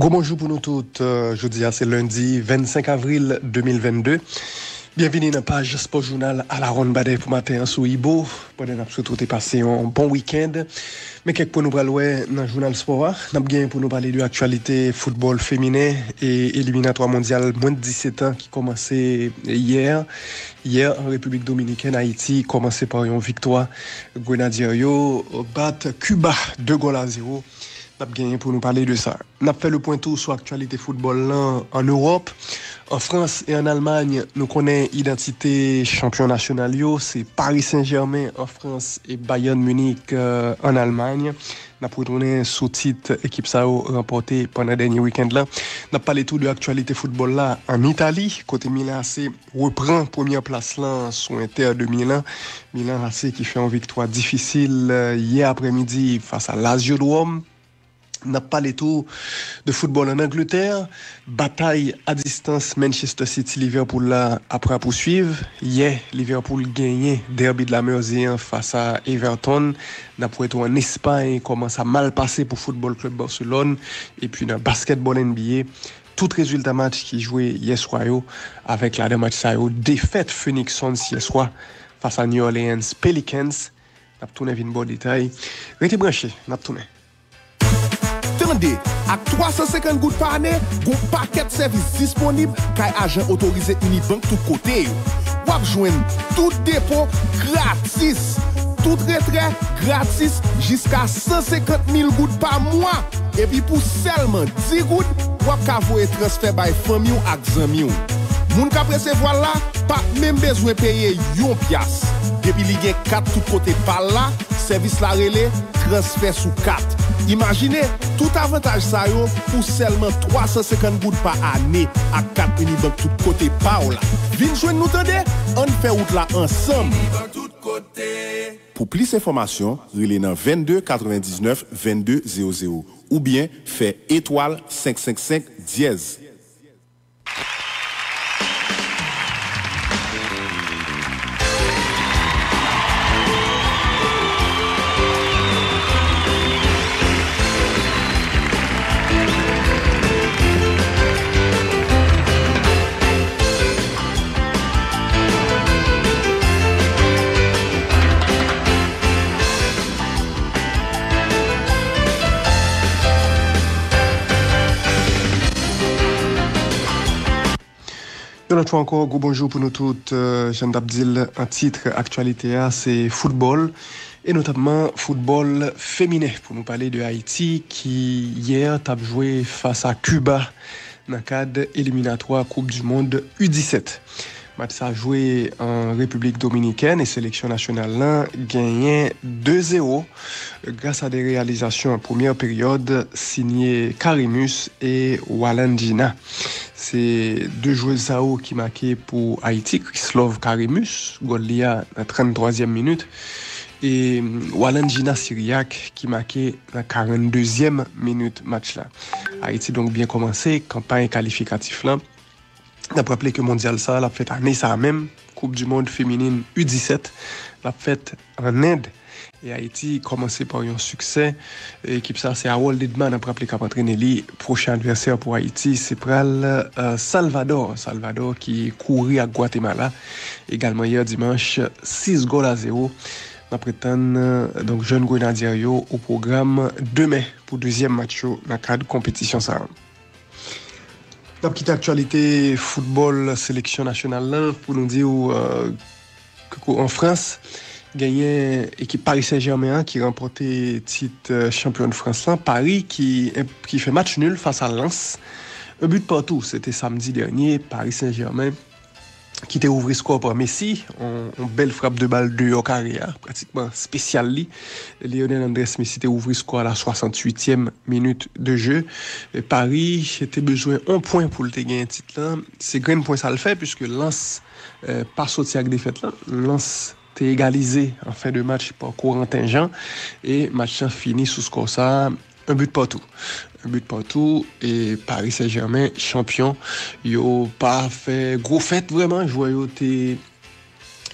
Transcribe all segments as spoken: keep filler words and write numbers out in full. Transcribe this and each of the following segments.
Gwo bonjou pou nou tout. Euh, jodi a se lendi vennsenk avril de mil vennde. Byenvini nan paj Spò Jounal a la Ronn Badè pou maten an sou Ibo. Pandan n ap swete w te pase yon bon wikenn. Men kèk pwen nou pral wè nan jounal spò a. N ap gen pou nou pale de aktyalite foutbòl feminen e eliminatwa mondyal mwens disèt an ki kòmanse yè. Yè, an Repiblik Dominikèn, Ayiti kòmanse pa yon viktwa. Grenadye yo bat Kiba de gòl a zewo. N ap genyen pou nou pale de sa. N ap fè le pwen tou sou aktyalite foutbòl lan ann Ewòp. An Frans e ann Almay, nou konnen idantite chanpyon nasyonal yo, se Paris Saint-Germain an Frans e Bayern Munich, euh, ann Almay. N ap retounen sou tit ekip sa yo ranpòte pandan dènye wikenn lan. N ap pale tou de aktyalite foutbòl la ann Itali, kote Milan A C repran premyè plas lan sou Inter de Milan. Milan A C ki fè yon viktwa difisil, euh, yè aprèmidi fas a Lazio de Rome. N ap pale tou de foutbòl ann Angletè. Batay a distans Manchester City Liverpool la ap rapousuiv. Yè, Liverpool genyen dèbi de la Meuse an fas a Everton. N ap wè tou ann Espay kòman sa mal pase pou Football Club Barcelone. Epi nan baskètbòl N B A, tout rezilta match ki jwe yè swa yo, avèk ladan match sa yo, defèt Phoenix Suns yè swa fas a New Orleans Pelicans. N ap tounen vin ba w detay. Rete branche, n ap tounen. Tande, ak twa san senkant goud pa ane, gon pakèt sèvis disponib kay ajan otorize Unibank tout kote yo. W ap jwenn tout depo gratis, tout retrè gratis, jiska san senkant mil goud pa mwa. Epi pou sèlman dis goud, w ap ka voye transfè bay fanmi w ak zanmi w. Moun k ap resevwa l la p ap menm bezwen peye yon pyas. Depi li gen kat tout kote pa l la, sèvis la rele transfè sou kat. Imajine tout avantaj sa yo pou sèlman twa san senkant goud pa ane ak kat Unibank tout kote pa w la. Vin jwenn nou tande, ann fè wout la ansanm. Pou plis enfòmasyon, rele nan vennde katrevendiznèf vennde zewo zewo oubyen fè etwal senk senk senk dyèz. Yon lòt fwa ankò, gwo bonjou pou nou tout. Euh, jan n t ap di l an tit aktyalite a, se foutbòl, e notamman foutbòl feminen, pou nou pale de Ayiti, ki yè t ap jwe fas a Kiba nan kad eliminatwa Koup di Mond U disèt. Match sa jwe an Repiblik Dominikèn e seleksyon nasyonal lan genyen de zewo gras a de reyalizasyon an premyè peryòd siyen Karemus e Walandjina. Se de jwèz sa yo ki make pou Ayiti, Chrislove Karemus, gòl li a nan tranntwazyèm minit, e Walandjina Siriak ki make nan karanndezyèm minit match la. Ayiti donk byen kòmanse kanpay kalifikatif lan. N ap raple ke mondyal sa a, l ap fèt ane sa a menm, Koup di Mond Feminin U disèt, l ap fèt ann End. E Ayiti kòmanse pa yon siksè. Ekip sa a, se Harold Edma, n ap raple, k ap antrene li. Pwochen advèsè pou Ayiti, se pral, euh, Salvador. Salvador ki kouri ak Gwatemala. Egalman yè dimanch, sis gòl a zewo. N ap ret tann, euh, donk, jèn Grenadyè yo o pwogram demen pou dezyèm match yo nan kad konpetisyon sa a. N ap kite aktyalite foutbòl seleksyon nasyonal lan pou nou di w, euh, ke ko-, an Frans, genyen ekip Paris Saint-Germain an ki ranpòte tit, euh, chanpyòn Frans lan. Paris ki, ki fè match nul fas a Lens. Un but partout, se te samdi dènye, Paris Saint-Germain ki te ouvri skò pa Messi, on, on bèl frap de bal deyò kare a, pratikman espesyal li. Lionel Andrés Messi te ouvri skò a la swasantuityèm minit de jeu. E Paris te bezwen on pwen pou l te genyen tit lan. Se grenn pwen sa l fè, piske Lens, eh, pa soti ak defèt lan. Lens te egalize an fen de match pa Corentin Jean. E match lan fini sou skò sa a, un but partout. Un but partout, e Paris Saint-Germain chanpyon. Yo pa fè gwo fèt vrèman. Jwè yo te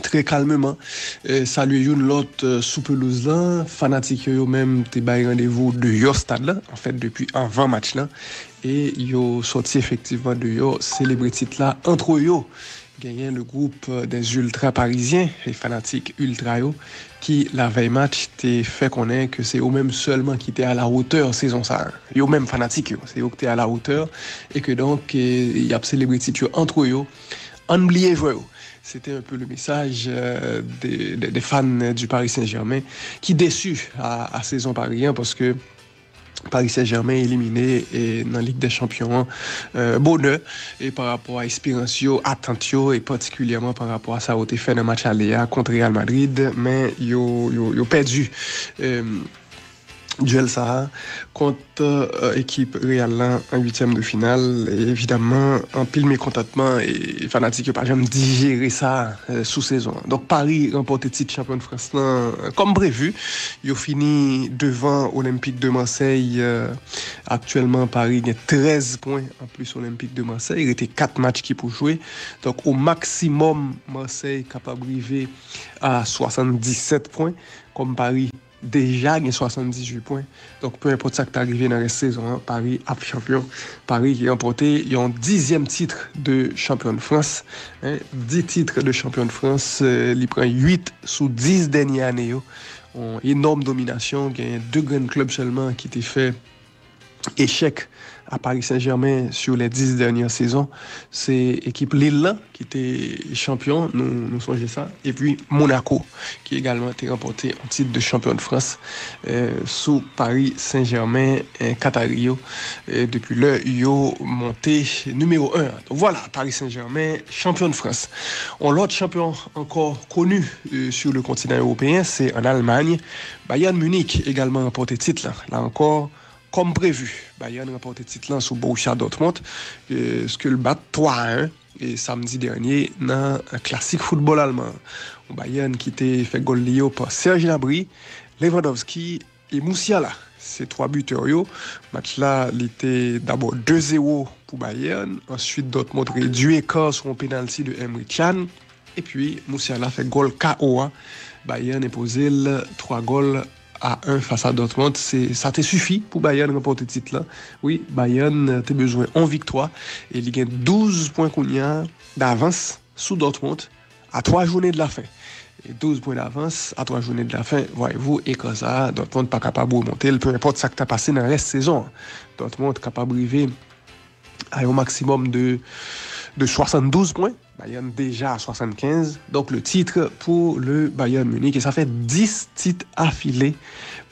trè kalmeman, eh, salye youn lòt, eh, sou pelouz lan. Fanatik yo, yo menm, te bay randevou deyò stad lan, anfèt, depi anvan match lan. E yo sòti efektivman deyò, selebre tit la antre yo. Genyen le groupe des ultras parisiens, e fanatik iltra yo, ki lavèy match te fè konnen ke se yo menm sèlman ki te a la wotè sezon sa a. Yo menm fanatik yo, se yo ki te a la wotè, e ke donk, e, y ap selebre tit yo antre yo. Ann bliye jwè yo. C'était un peu le message, euh, des, des, des fans du Paris Saint-Germain ki desi a, a sezon Paris an, paske Paris Saint-Germain elimine, e, nan Lig dè Chanpyon an, e, bonè, e pa rapò a esperans yo, atant yo, e patikilyèman pa rapò a sa yo te fè nan match ale a kont Real Madrid, men yo, yo, yo pèdi, e, dyèl sa a kont, e, ekip Real la an uityèm de final. E evidamman, anpil mekontantman, e fanatik yo pa janm dijere sa, e, sou sezon an. Donk, Paris ranpòte tit chanpyon de Frans lan, e, kòm previ. Yo fini devan Olympique de Marseille, e, aktyèlman, Paris gen trèz pwen anplis Olympique de Marseille. Rete kat match ki pou jwe. Donk, o maksimòm, Marseille kapab rive a swasanndisèt pwen. Kòm Paris deja gen swasanndizuit pwen. Donk, pe enpòt sa k ta rive nan rès sezon an, Paris ap chanpyon. Paris ki ranpòte yon dizyèm tit de chanpyon de Frans. Hein, dis titres de champion de France, e, li pran uit sou dis dènye ane yo. Yon enòm dominasyon, gen de grenn klèb sèlman ki te fè echèk a Paris Saint-Germain sur les dix dernières saisons. Se ekip Lille lan ki te chanpyon, nou, nou sonje sa. Epi Monaco, ki egalman te ranpòte yon tit de chanpyon de Frans, e, sou Paris Saint-Germain, e, Katari yo, e, depi lè yo monte nimewo en an. Donk, vwala, Paris Saint-Germain, chanpyon de Frans. Yon lòt chanpyon ankò koni, e, sur le kontinan ewopeyen, se ann Almay. Bayern Munich egalman ranpòte tit lan. La ankò, kòm previ, Bayern ranpòte tit lan sou Borussia Dortmund, e, ke l bat twa a en, e, samdi dènye nan klasik foutbòl alman. Yon Bayern ki te fè gòl li yo pa Serge Gnabry, Lewandowski e Musiala. Se twa bitè yo. Match la, li te dabò de zewo pou Bayern. Answit, Dortmund redui eka sou yon penalti de Emre Can. Epi, Musiala fè gòl K O a. Bayern enpoze l twa gòl a en fas a Dortmund. Se, sa te sifi pou Bayern ranpòte tit lan. Wi, Bayern te bezwen yon viktwa. E li gen douz pwen kounye a davans sou Dortmund a twa jounen de la fen. E douz pwen davans a twa jounen de la fen. Voyez-vous, eka sa a, Dortmund pa kapab remonte l, pe enpòt sa k ta pase nan rès sezon an. Dortmund kapab rive a yon maksimòm de, de swasanndouz pwen. Bayern deja a swasannkenz. Donk, le titre pour le Bayern Munich. E sa fè dis tit afile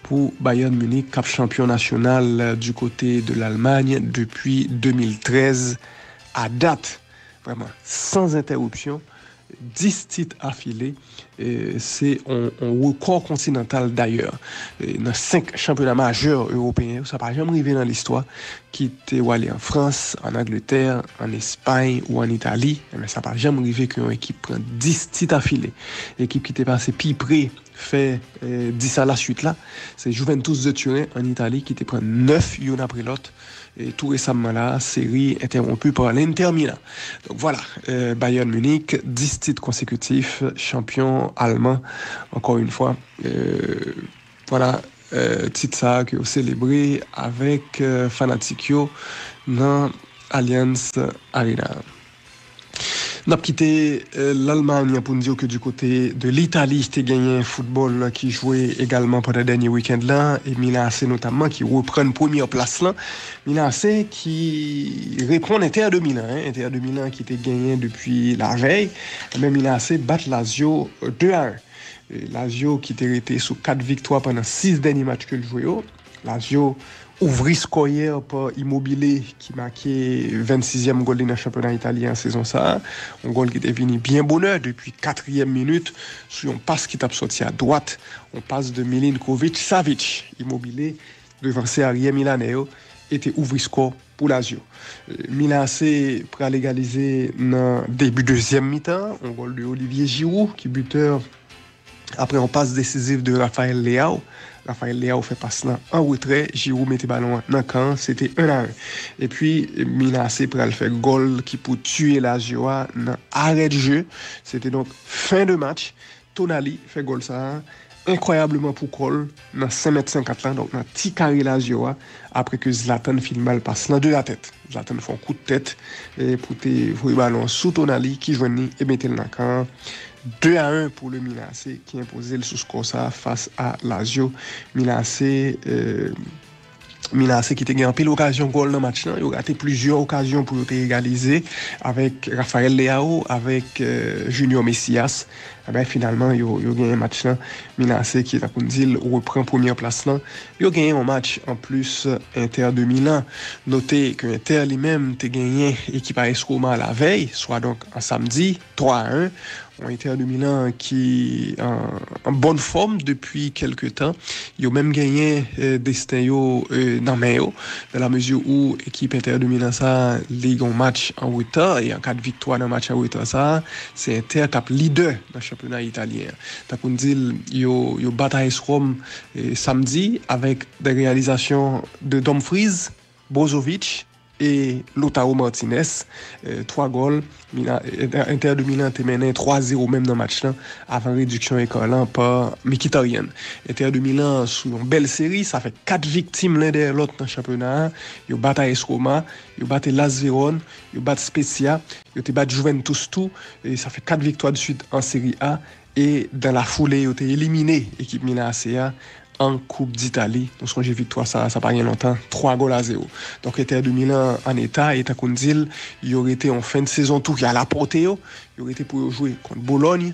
pou Bayern Munich, k ap chanpyon nasyonal, euh, du côté de l'Allemagne depuis deux mille treize. A dat, vrèman, sans interruption, dis tit afile. E se yon, yon rekò kontinantal dayè. E nan senk chanpyona majè ewopeyen yo, sa pa janm rive nan listwa, kit ou ale an Frans, an Angletè, an Espay ou an Itali, men sa pa janm rive ke yon ekip pran dis tit afile. Ekip ki te pase pi pre fè, e, dis a la suit la, se Juventus de Turin an Itali ki te pran nèf youn apre lòt. E tou resamman la, seri entèwonpi pa l'Inter Milan. Donk vwala, e, Bayern Munich, dis tit konsekitif, chanpyon alman, ankò yon fwa. E, vwala, e, tit sa a ke yo selebre avèk, e, fanatik yo nan Allianz Arena. N ap kite, e, Lalmany pou n di w ke du côté de l'Italie, te genyen foutbòl ki jwe egalman pandan dènye wikenn lan, e Milan A C notamman ki reprann premyè plas lan. Milan A C ki reponn Inter de Milan, hein, Inter de Milan ki te genyen depi lavèy, men Milan A C bat Lazio de a en. E, Lazio ki te rete sou kat viktwa pandan sis dènye match ke l jwe yo. Lazio ouvri skò yè pa Immobile ki make vennsizyèm gòl li nan chanpyona italyen an sezon sa a. Yon gòl ki te vini byen bonè depi katriyèm minit sou yon pas ki t ap sòti a dwat, yon pas de Milinkovic-Savic. Immobile devanse aryè milanè yo e te ouvri skò pou Lazio. E, Milan A C pral egalize nan debi dezyèm mitan, yon gòl de Olivier Giroud ki bitè apre yon pas desiziv de Rafael Leao. Rafael Leao fè pas lan an retrè, Giroud mete balon an nan kan an, se te en a en. Epi, Milan A C pral fè gòl ki pou tiye Lazio a nan arè de jeu. Se te donk fen de match. Tonali fè gòl sa a enkwayableman pou kò l nan senk mèt senkant lan, donk nan ti kare Lazio a, apre ke Zlatan fin ba l pas lan de la tèt. Zlatan fè yon kout tèt e pou te voye balon an sou Tonali ki jwenn li e mete l nan kan an. De a en pou le Milan A C ki enpoze l sou skò sa a fas a Lazio. Milan A C, euh, Milan A C ki te gen anpil okazyon gòl nan match lan, yo rate plizyè okazyon pou yo te egalize avèk Rafael Leao, avèk euh, Junior Messias. Ebyen, finalman, yo, yo genyen match lan. Milan A C ki, tankou n di l, repran premyè plas lan. Yo genyen yon match anplis Inter de Milan. Note ke Inter li menm te genyen ekip A S Roma lavèy, swa donk an samdi, twa a en. Yon Inter de Milan ki an, an bòn fòm depi kèlke tan. Yo menm genyen euh, desten yo euh, nan men yo, dans la mesure où ekip Inter de Milan sa a, li gen yon match an reta, e an ka de viktwa nan match an reta sa a, se Inter k ap lidè nan chanpyona italyen an. Tankou n di l, yo, yo bat A S Rome eh, samdi avèk de reyalizasyon de Dumfries, Brozovic e Lautaro Martinez. Eh, twa gòl. Milan, eh, Inter de Milan te mennen twa zewo menm nan match lan avan rediksyon eka lan pa Mkhitaryan. Inter de Milan sou yon bèl seri, sa fè kat viktim len dèyè lòt nan chanpyona a. Yo bat A S Roma, yo bat Hellas Verona, yo bat Spezia, yo te bat Juventus tou, e sa fè kat viktwa de swit an Seri A. E dan la foule, yo te elimine ekip Milan A C a an Koup Ditali. Nou sonje viktwa sa a, sa pa gen lontan, twa gòl a zewo. Donk, Inter de Milan an eta, e tankou n di l, yo rete yon fen de sezon tou ki a la pòte yo. Yo rete pou yo jwe kont Bologne,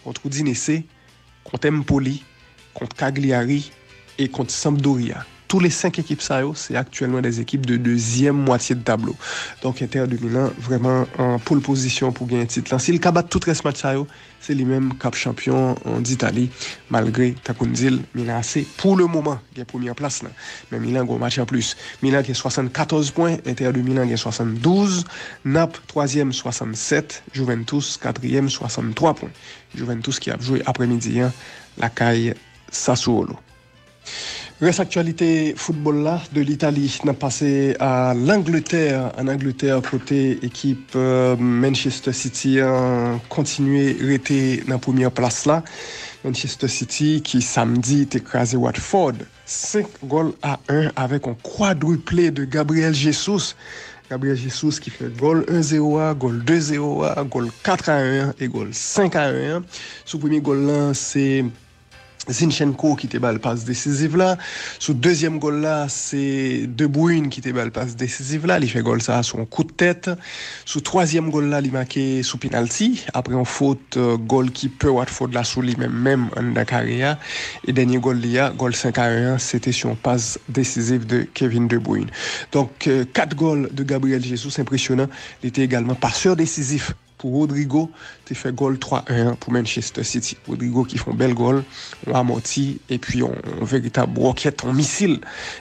kont Udinese, kont Empoli, kont Cagliari e kont Sampdoria. Tou le senk ekip sa yo, se aktyèlman de ekip de dezyèm mwatye de tablo. Donk, Inter de Milan vrèman an pole pozisyon pou genyen tit lan. Si l ka bat tout rès match sa yo, se li menm k ap chanpyon Ditali, malgre, tankou n di l, Milan A C, pou le moman, gen premyè plas lan. Men Milan gen yon match anplis. Milan gen swasannkatòz pwen, Inter de Milan gen swasanndouz, Nap twazyèm swasannsèt, Juventus katriyèm swasanntwa pwen. Juventus ki ap jwe aprèmidi an lakay Sassuolo. Rès aktyalite foutbòl la, de Litali, n ap pase a Langletè, ann Angletè, kote ekip euh, Manchester City an kontinye rete nan premyè plas la. Manchester City ki samdi te kraze Watford senk gòl a en avèk yon kwadriple de Gabriel Jesus. Gabriel Jesus ki fè gòl en zewo a, gòl de zewo a, gòl kat a en an e gòl senk a en an. Sou premye gòl lan, se Zinchenko ki te ba l pas desiziv la. Sou dezyèm gòl la, se De Bruyne ki te ba l pas desiziv la. Li fè gòl sa a sou yon kout tèt. Sou twazyèm gòl la, li make sou penalti. Apre yon fot, euh, gòlkipè Watford la sou li menm, menm anndan kare a. E dènye gòl li a, gòl senk a en an, se te sou yon pas desiziv de Kevin De Bruyne. Donk, euh, kat gòl de Gabriel Jesus, enpresyonan. Li te egalman pasè desizif pou Rodrygo te fè gòl twa en an pou Manchester City. Rodrygo ki fè yon bèl gòl, yon amòti, epi yon, yon veritab wòkèt, yon misil,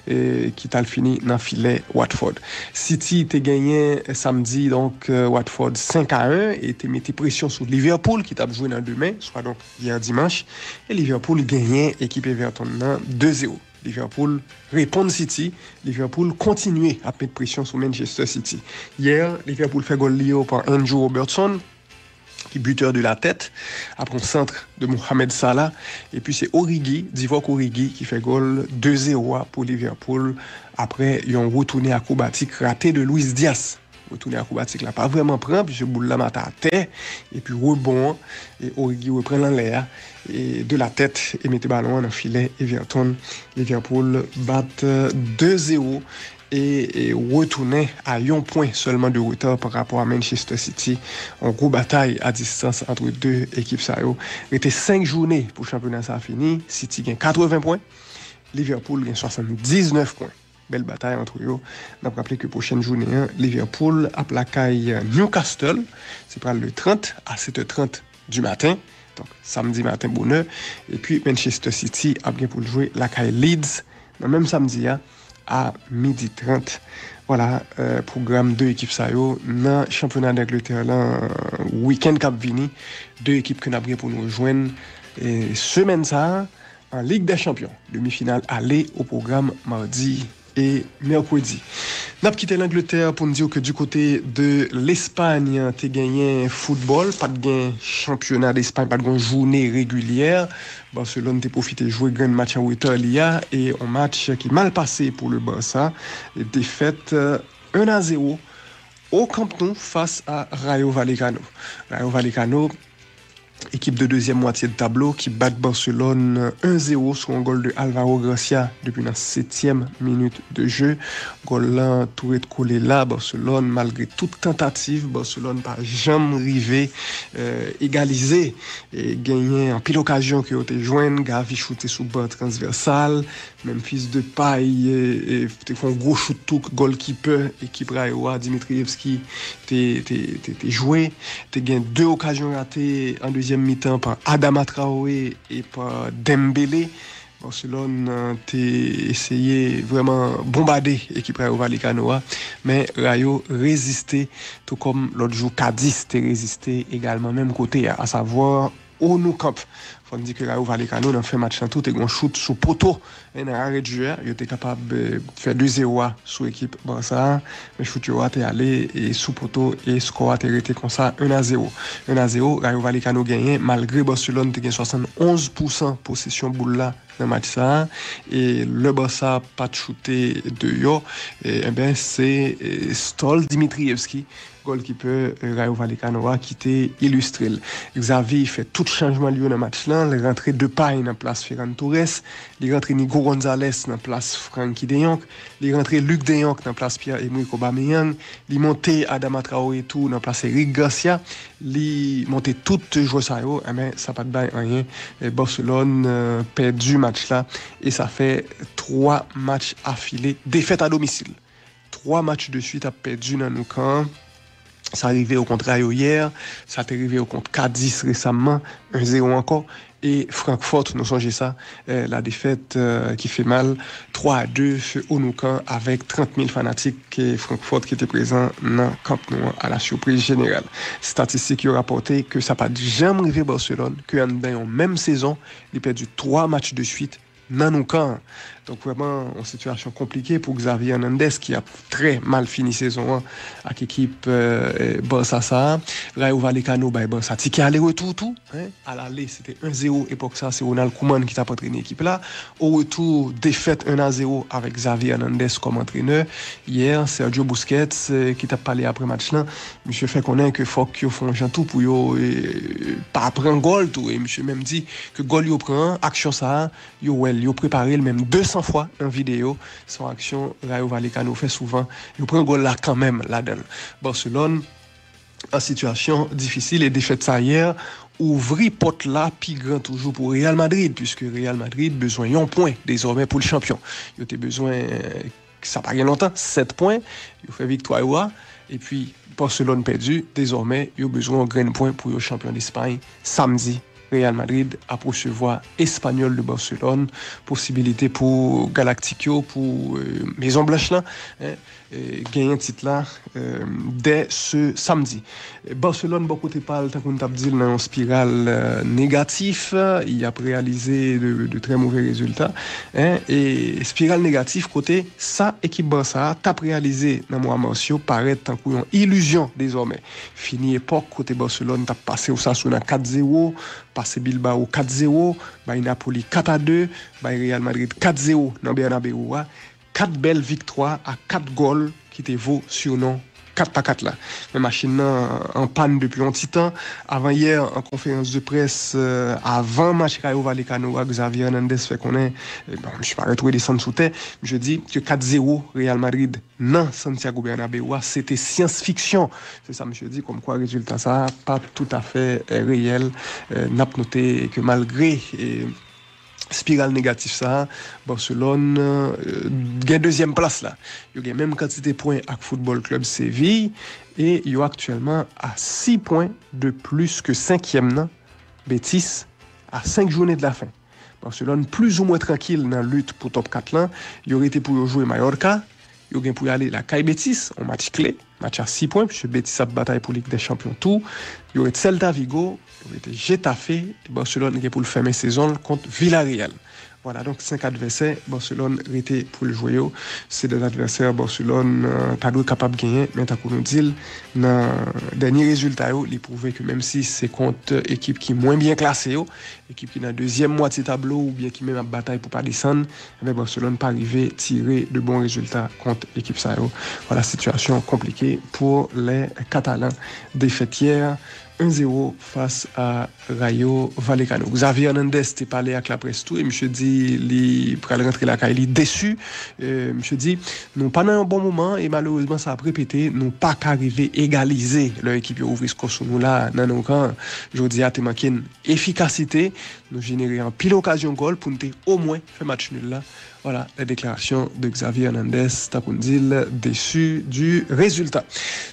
eh, ki t al fini nan filè Watford. City te genyen samdi, donk, eh, Watford senk a en e te mete presyon sou Liverpool ki t ap jwe nan demen, swa donk yè dimanch, e Liverpool genyen ekip Everton nan de zewo. Liverpool reponn City. Liverpool kontinye ap met presyon sou Manchester City. Yè, Liverpool fè gòl li yo pa Andrew Robertson, ki bitè de la tèt, apre yon sant de Mohamed Salah, epi se Origi, Divock Origi, ki fè gòl de zewo a pou Liverpool, apre yon retounen akwobatik rate de Luis Diaz. Retounen akwobatik la pa vrèman pran, piske boul la mate atè, epi rebon an, e Origi repran l anlè a, e de la tèt, e mete balon an nan filè Everton. Liverpool bat, euh, de zewo, e, e retounen a yon pwen sèlman de reta pa rapò a Manchester City. Yon gwo batay a distans ant de ekip sa yo. Rete senk jounen pou chanpyona sa fini. City gen katreven pwen, Liverpool gen swasanndiznèf pwen. Bèl batay ant yo. N ap raple ke pwochèn jounen an, Liverpool ap lakay Newcastle. Se pral le trant a sèt è trant du maten. Donk, samdi maten bonè. Epi Manchester City ap gen pou l jwe lakay Leeds nan menm samdi a, a midi trant. Vwala, euh, pwogram de ekip sa yo nan chanpyona Dangletè lan, euh, wikenn k ap vini. De ekip ke n ap gen pou nou jwenn, euh, semèn sa a. An Lig dè Chanpyon, demi final ale o pwogram madi e mèkredi. N ap kite Langletè pou n di w ke du côté de Lespay, te genyen foutbòl, pa t gen chanpyona Lespay, pa t gen jounen regilyè. Barcelone te pwofite jwe grenn match an reta li a, e yon match ki mal pase pou le Barça, defèt, euh, un à zéro au Camp Nou face à Rayo Vallecano. Rayo Vallecano, ekip de dezyèm mwatye de tablo ki bat Barcelone un zéro sou yon gòl de Alvaro Gracia depi nan setyèm minit de jeu. Gòl lan tou ret kole la, Barcelone, malgre tout tantativ, Barcelone pa janm rive, euh, egalize. E genyen anpil okazyon ke yo te jwenn, Gavi choute sou ban transvèsal, Memphis Depay, e, e, te fè yon gwo chout tou, gòlkipè ekip Rayo a, Dimitrievski, te, te, te, te jwe. Te gen de okazyon rate an dezyèm mitan pa Adama Traoré e pa Dembélé. Barcelone, euh, te eseye vrèman bonbade ekip Rayo Vallecano a, men Rayo reziste, tou kòm lòt jou Cadiz te reziste egalman menm kote a, asavwa o Nou Camp. Fò n di ke Rayo Vallecano nan fen match lan tou te gen yon chout sou poto, e nan arè de jeu a, yo te kapab, eh, fè de zéro a sou ekip Barça a, men chout yo a te ale e sou poto e skò a te rete konsa un à zéro. Un à zéro, Rayo Vallecano genyen, malgre Barcelone te gen swasannonz pousan posesyon boul la nan match sa a, e lè Barça pa t choute deyò, e, enben, se, e, Stol Dimitrievski, gòlkipè, e, Rayo Vallecano a, ki te ilistre l. Xavi fè tout chanjman li yo nan match lan, li rantre Depay nan plas Ferran Torres, li rantre Nico Gonzalez nan plas Frenkie de Jong, li rantre Luuk de Jong nan plas Pierre-Emerick Aubameyang, li monte Adama Traoré tou nan plas Eric Garcia, li monte tout jwè sa yo, enben, sa pa t bay anyen. E, Barcelone, euh, pèdi match la, e sa fè twa match afile, defèt a domisil. Twa match de swit ap pèdi nan Nou Camp. Sa rive yo kont Rayo yè, sa te rive yo kont Cadiz resamman, un zéro ankò, e Francfort, nou sonje sa, eh, la défaite, euh, qui fait mal, twa a de o Nou Camp, avèk trant mil fanatik, eh, Francfort ki te prezan nan Camp Nou an, à la surprise générale. Statistik yo rapòte ke sa pa t janm rive Barcelone, ke anndan yon menm sezon, li pèdi twa match de swit nan Nou Camp. Donk, vrèman, yon sitiyasyon konplike pou Xavi Hernandez, ki ap trè mal fini sezon an ak ekip, eh, Barça sa a. Rayo Vallecano bay Barça tikè ale retou tou, en. Alale, se te un zéro epòk sa, se Ronald Koeman ki t ap antrene ekip la. O retou, defèt un à zéro avèk Xavi Hernandez kòm antrenè. Yè, Sergio Busquets, eh, ki t ap pale apre match lan, misye fè konnen ke fòk yo fè yon jan tou pou yo, eh, pa pran gòl tou. E misye menm di ke gòl yo pran an, aksyon sa a, yo wè l, yo prepare l menm de san fwa nan videyo. Se yon aksyon Rayo Vallecano fè souvan. Yo pran gòl la kanmenm ladan l. Barcelone an sitiyasyon difisil e defèt sa yè ouvri pòt la pi gran toujou pou Real Madrid, puiske Real Madrid bezwen yon pwen dezòmè pou l chanpyon. Yo te bezwen, eh, sa pa gen lontan, sèt pwen, yo fè viktwa yo a, epi Barcelone pèdi, dezòmè, yo bezwen yon grenn pwen pou yo chanpyon Lespay samdi. Real Madrid ap resevwa Espanyòl de Barcelone, posibilite pou Galaktik yo, pou, eh, Mezon Blanch lan, en, eh, genyen tit la, eh, dè se samdi. Barcelone, bò kote pa l, tankou n t ap di l, nan yon spiral, eh, negatif, y ap reyalize de, de trè move rezilta, en, e spiral negatif kote sa ekip Barça a t ap reyalize nan mwa mas yo parèt tankou yon ilizyon dezòmè. Fini epòk kote Barcelone t ap pase Osasuna kat zewo, pase Bilbao kat zewo, bay Napoli kat a de, bay Real Madrid kat zewo nan Bernabeu a. Kat bèl viktwa ak kat gòl ki te vo sinon kat pa kat la. Men machin nan an pàn depi yon ti tan. Avan yè, an konferans de près, eh, avan match Rayo Vallecano a, Xavi Hernandez fè konnen, eh, bon, misye pa ret redesann sou tè. Misye di ke kat zewo Real Madrid nan Santiago Bernabeu a, se te syans fiksyon. Se sa misye di, kòmkwa rezilta sa a pa toutafè, eh, reyèl. Eh, n ap note ke malgre, eh, spiral negatif sa a, Barcelone, eh, gen dezyèm plas la. Yo gen menm kantite pwen ak Football Club Séville e yo aktyèlman a sis pwen de plis ke senkyèm nan, Betis, a senk jounen de la fen. Barcelone plizoumwen trankil nan lit pou top kat lan. Yo rete pou yo jwe Mallorca. Yo gen pou y ale lakay Betis, yon match kle, match a sis pwen, puiske Betis ap batay pou Lig dè Chanpyon tou. Yo ret Celta Vigo, yo rete Getafe, e Barcelone gen pou l fèmen sezon l kont Villarreal. Vwala, donk senk advèsè Barcelone rete pou l jwe yo. Se de advèsè Barcelone, euh, ta dwe kapab genyen, men tankou nou di l, nan dènye rezilta yo, li pwouve ke menm si se kont ekip ki mwen byen klase yo, ekip ki nan dezyèm mwatye tablo oubyen ki menm ap batay pou pa desann, ebyen Barcelone pa rive tire de bon rezilta kont ekip sa yo. Vwala, sitiyasyon konplike pou les Catalans. Defèt yè, un zéro fas a Rayo Vallecano. Xavi Hernandez te pale ak laprès tou e misye di li pral rantre lakay li desi. E, misye di, nou pa nan yon bon moman e malerezman sa ap repete, nou pa ka rive egalize lè ekip yo ouvri skò sou nou la nan nou kan. Jodi a te manke n efikasite, nou jenere anpil okazyon gòl pou n te omwen fè match nul la. Vwala, la deklarasyon de Xavi Hernandez, tankou n di l, desi di rezilta.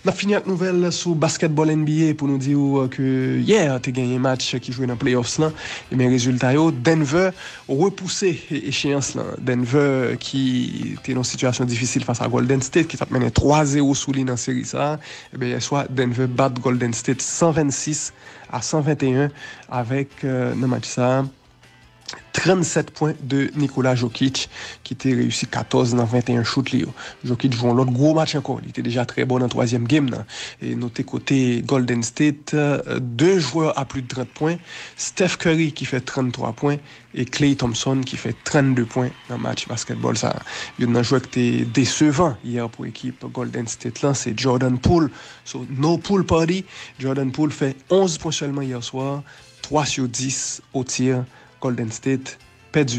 N ap fini ak nouvèl sou basketball N B A pou nou di w ke yè te genyen match ki jwe nan playoffs lan. Ebyen, rezilta yo, Denver repouse e-, echeyans lan. Denver ki te nan sitiyasyon difisil fas a Golden State, ki t ap mennen twa zewo sou li nan seri sa a. Ebyen, yè swa, Denver bat Golden State san vennsis a san venteyen avèk, euh, nan match sa a, trannsèt pwen de Nikola Jokic, ki te reyisi katòz nan venteyen chout li yo. Jokic jwe yon lòt gwo match ankò. Li te deja trè bon nan twazyèm game nan. E note kote Golden State, euh, de jwè a plis de trant pwen, Steph Curry ki fè tranntwa pwen e Klay Thompson ki fè trannde pwen nan match basketball sa a. Youn nan jwè ki te desevan yè pou ekip Golden State lan, se Jordan Poole. So, no Poole party. Jordan Poole fè onz pwen sèlman yè swa, twa sou dis o tir. Golden State pèdi.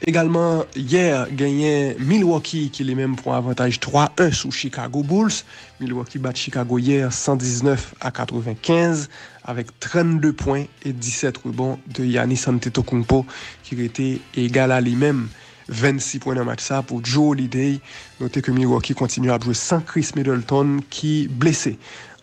Egalman, yè, genyen Milwaukee ki li menm pran avantaj twa en sou Chicago Bulls. Milwaukee bat Chicago yè san diznèf a katrevenkenz avèk trannde pwen e disèt rebon de Giannis Antetokounmpo ki rete egal a li menm vennsis pwen nan match sa pou Jrue Holiday. Note ke Milwaukee kontinye ap jwe san Khris Middleton ki blese.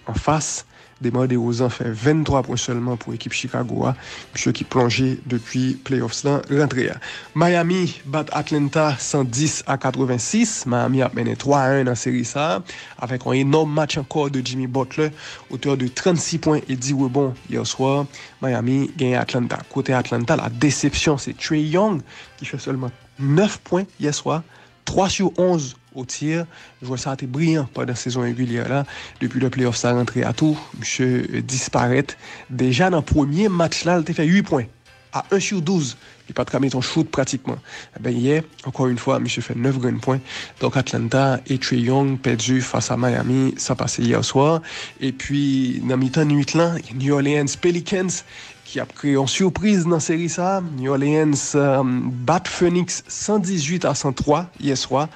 Anfas, DeMar DeRozan fè venntwa pwen sèlman pou ekip Chicago a, misye ki plonje depi playoffs lan rantre a. Miami bat Atlanta san dis a katrevensis. Miami ap mennen twa a en nan seri sa a, avèk yon enòm match ankò de Jimmy Butler, otè de trannsis pwen e dis rebon yè swa. Miami genyen Atlanta. Kote Atlanta, la desepsyon, se Trae Young, ki fè sèlman nèf pwen yè swa, twa sou onz o tir. Jwè sa a te briyan pandan sezon regilyè la. Depi lè playoff sa rantre a tou, misye, eh, disparèt. Deja nan premye match la, li te fè uit pwen a en sou douz. Li pa t ka mete yon shoot pratikman. Ebyen, yè, ankò yon fwa, misye fè nèf grenn pwen. Donk, Atlanta e Trae Young pèdi fas a Miami, sa pase yè swa. Epi, nan mitan nwit lan, New Orleans Pelicans ki ap kreye yon sipriz nan seri sa. New Orleans, euh, bat Phoenix san dizuit a san twa yè swa.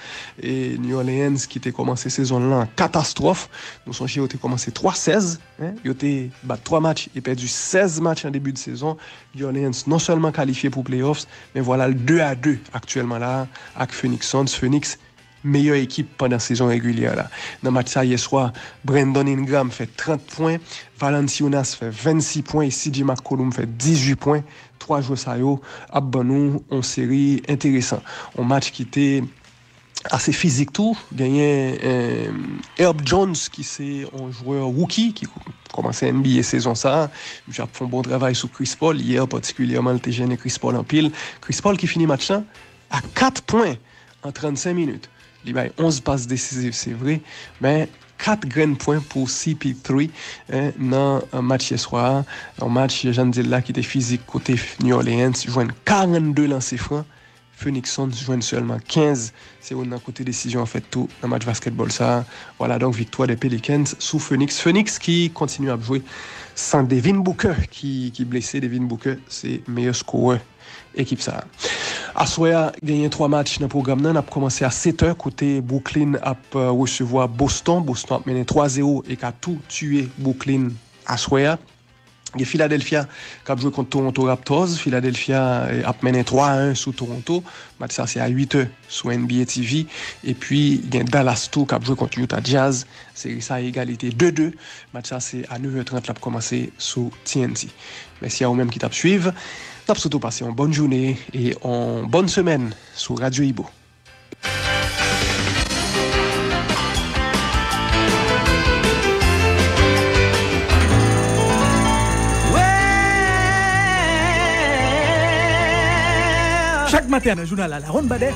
E New Orleans ki te kòmanse sezon lan an katastwòf. Nou sonje yo te kòmanse twa sèz, en. Yo te bat twa match e pèdi sèz match an debi de sezon. New Orleans non sèlman kalifye pou playoffs, men vwala l de a de aktyèlman la ak Phoenix Suns. Phoenix meyè ekip pandan sezon regilyè la. Nan match sa yè swa, Brandon Ingram fè trant pwen, Valanciunas fè vennsis pwen e C J McCollum fè dizuit pwen. Twa jwè sa yo ap ban nou yon seri enteresan. Yon match ki te ase fizik tou. Genyen, eh, Herb Jones ki se yon jwè rookie ki kòmanse N B A sezon sa. Misye ap fè yon bon travay sou Chris Paul. Yè patikilyèman, li te jennen Chris Paul anpil. Chris Paul ki fini match lan a kat pwen an trannsenk minit. Li bay onz pas desiziv, se vre, men kat grenn pwen pou C P three, en, nan, eh, match yè swa a. Yon match, jan n di l la, ki te fizik kote New Orleans jwenn karannde lanse fran. Phoenix Suns jwenn sèlman kenz. Se youn nan kote desizyon an fèt tou nan match basketball sa a. Vwala donk viktwa de Pelicans sou Phoenix. Phoenix ki kontinye ap jwe san Devin Booker ki, ki blese. Devin Booker se meyè skorè ekip sa a. Aswè a, genyen twa match nan pwogram nan. N ap kòmanse a sèt è, kote Brooklyn ap, euh, resevwa Boston. Boston ap mennen twa zewo e ka tou tiye Brooklyn aswè a. Gen Philadelphia k ap jwe kont Toronto Raptors. Philadelphia, eh, ap mennen twa a en sou Toronto. Match sa se a uit è sou N B A T V. Epi gen Dallas tou k ap jwe kont Utah Jazz. Seri sa egalite de de. Match sa se a nèf è trant l ap kòmanse sou T N T. Mèsi a ou menm ki t ap swiv. N ap swete w pase yon bòn jounen e yon bòn semèn sou Radyo Ibo. Chak Maten an nan jounal la, Laronn Badè,